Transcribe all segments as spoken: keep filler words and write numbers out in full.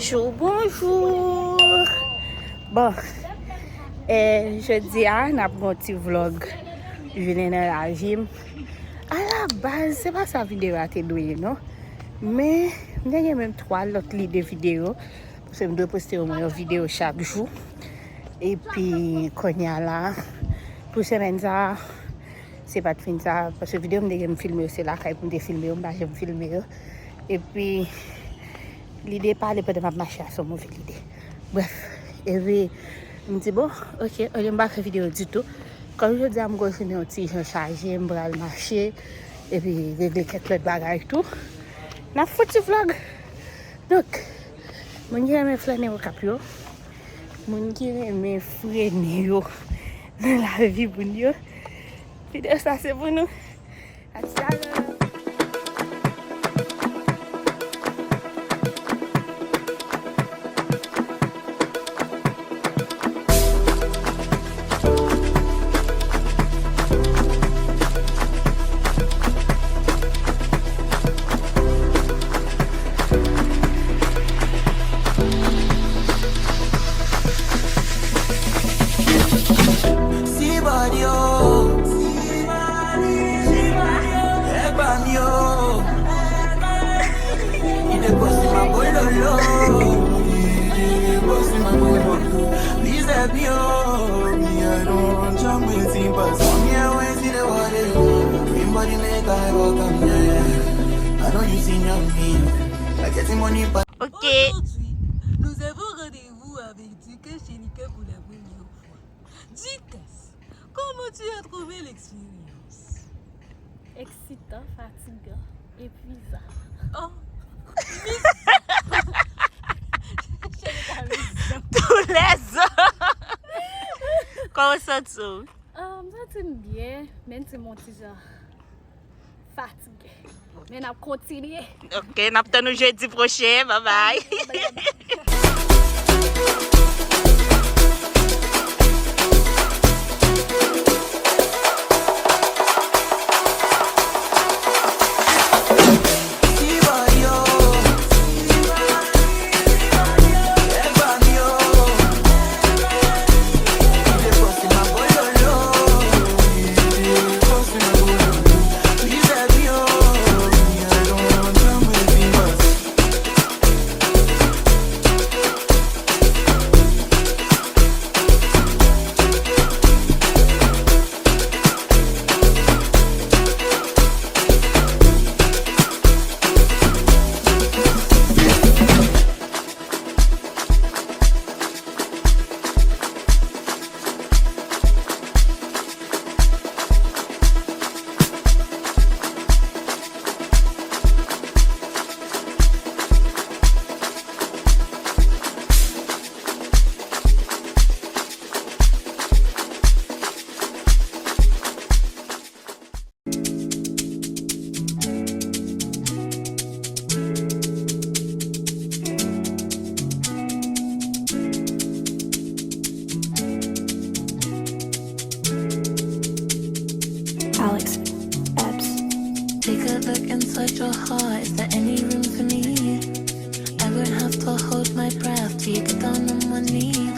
Bonjou, bonjou. Bon, eh, jodi a, n ap gen yon ti vlog. Vini nan lavi m. A la baz, se pa sa videyo a te dwe ye, non. Men, m te gen menm twa lòt lide videyo. Paske m dwe poste omwen yon videyo chak jou. Epi, kounye a la, pou semèn sa a, se pa t fin sa, paske videyo m te gen m filme yo, se lakay pou m te filme yo, m pa janm filme yo. Epi, lide pale pandan m ap mache a se yon move lide. Brèf, epi, m di, bon, ok, olye m pa fè videyo ditou. Kòm jodi a m gon jounen yon ti jan chaje, m pral mache, epi regle kèk lòt bagay tou. N ap fouti vlog. Donk, moun ki renmen flâner Okap yo, moun ki renmen frennen yo nan lavi moun yo, videyo sa se pou nou. Atyalè. Sibadyo, Ebamyo, Idebosima Bololo, Idebosima Bololo, Lizebyo, mi I don't jam with Simpas, mi I went to the water, everybody make I welcome, yeah. I know you seen me, I get the money, but Ok. Aujourd'hui, nous avons rendez-vous avec Duke Shelika pour la première fois. Duke, comment tu as trouvé l'expérience? Excitant, fatigant, épuisant. Oh, Shelika, épuisant. Tous les ans. Kòman w santi w? Ah, m santi m byen, men m ti jan fatige. Men n ap kontinye. Ok, n ap tann nou jedi pwochen. Bye bye. Alex Epps. Take a look inside your heart. Is there any room for me? I would have to hold my breath till you get down on one knee.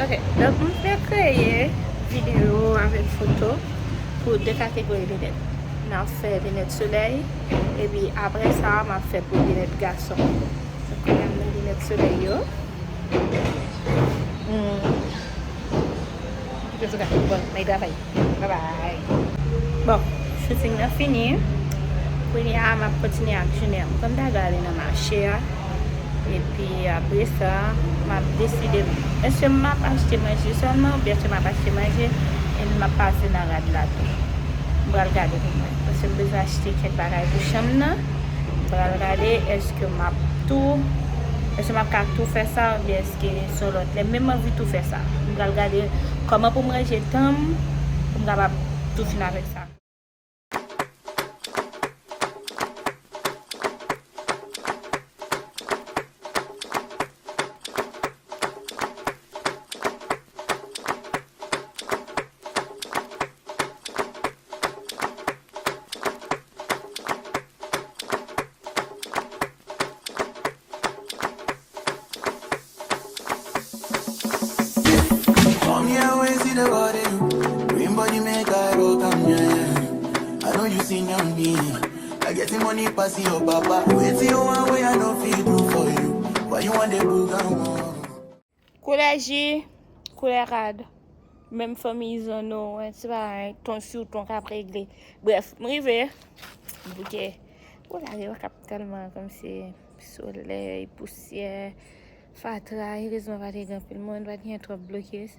Ok, donk m te kreye videyo avèk foto pou de kategori linèt. N ap fè linèt solèy, epi apre sa, m ap fè pou linèt gason. Donk, kounye a m nan linèt solèy yo. Hmm. Antouka, bon, mwen travay. Bye bye. Bon, shooting nan fini. Kounye a, m ap kontinye ak jounen an. Kòm m ta gale nan mache a, epi apre sa, m ap deside, èske m ap achte manje sèlman, oubyen èske m ap achte manje, e m ap pase nan rad la tou. M pral gade pou mwen. Paske m bezwen achte kèk bagay pou chanm nan. M pral gade èske m ap tou, èske m ap ka tou fè sa, oubyen èske se yon lòt lè. Men m anvi tou fè sa. M pral gade kòman pou m ranje tan m, pou m kapab tou fin avèk sa. Me caro también. I know you seen on me. I get the money pass your papa. Wetin you want wey I no fit do for you? Why you want the booga one? Koulè ji, koulè rad. Menm fanmi Izono, en ti bagay, ton sou ton k ap regle. Brèf, m rive. M bouke. Ou lage yo k ap tèlman kòmsi solèy, pousyè, fatra. Erezman pa te gen anpil moun, pa t gen twòp blokis.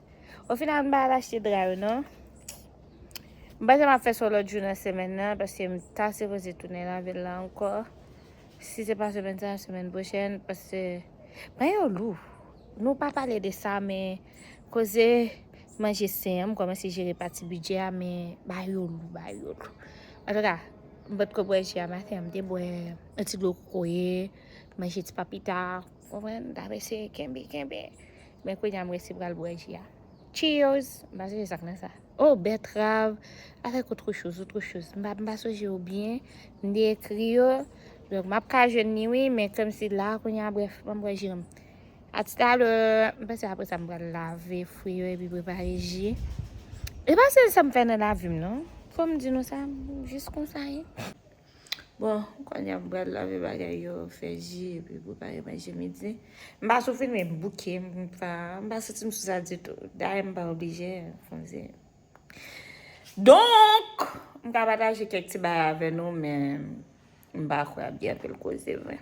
Ofinal, m pa al achte dra yo non. M panse m ap fè sa yon lòt jou nan semèn nan, paske m ta sipoze tounen lavil la ankò. Si se pa semèn sa, semèn pwochèn, paske bagay yo lou. Nou pa pale de sa, men koze manje sen an, m kòmanse jere pati bidjè a, men bagay yo lou, bagay yo lou. Antouka, m potko bwè ji a maten an, m te bwè yon ti dlo kokoye, manje ti papita, konprann, m t ap eseye kenbe, kenbe. Men kounye a m resi pral bwè ji a. Cheers! M pa sonje sa k nan sa. Oh, bètrav avèk autre chose, autre chose. M pa, m pa sonje yo byen. M te ekri yo. Donk, m ap ka jwenn li, wi, men kòmsi la, kounye a, brèf, ban m bwè ji m. A ti talè, m panse apre sa, m pral lave fwi yo epi prepare ji. E pa sèl sa m fè nan lavi m, non. Fò m di nou sa, jis konsa, wi. Bon, kounye a m pral lave bagay yo, fè ji, epi prepare manje midi. M pa sou filme, m bouke, m pa, m pa santi m sou sa ditou. Dayè, m pa oblije, fò m di. Donk, m ka pataje kèk ti bagay avè nou, men m pa kwè ap gen anpil koze vre.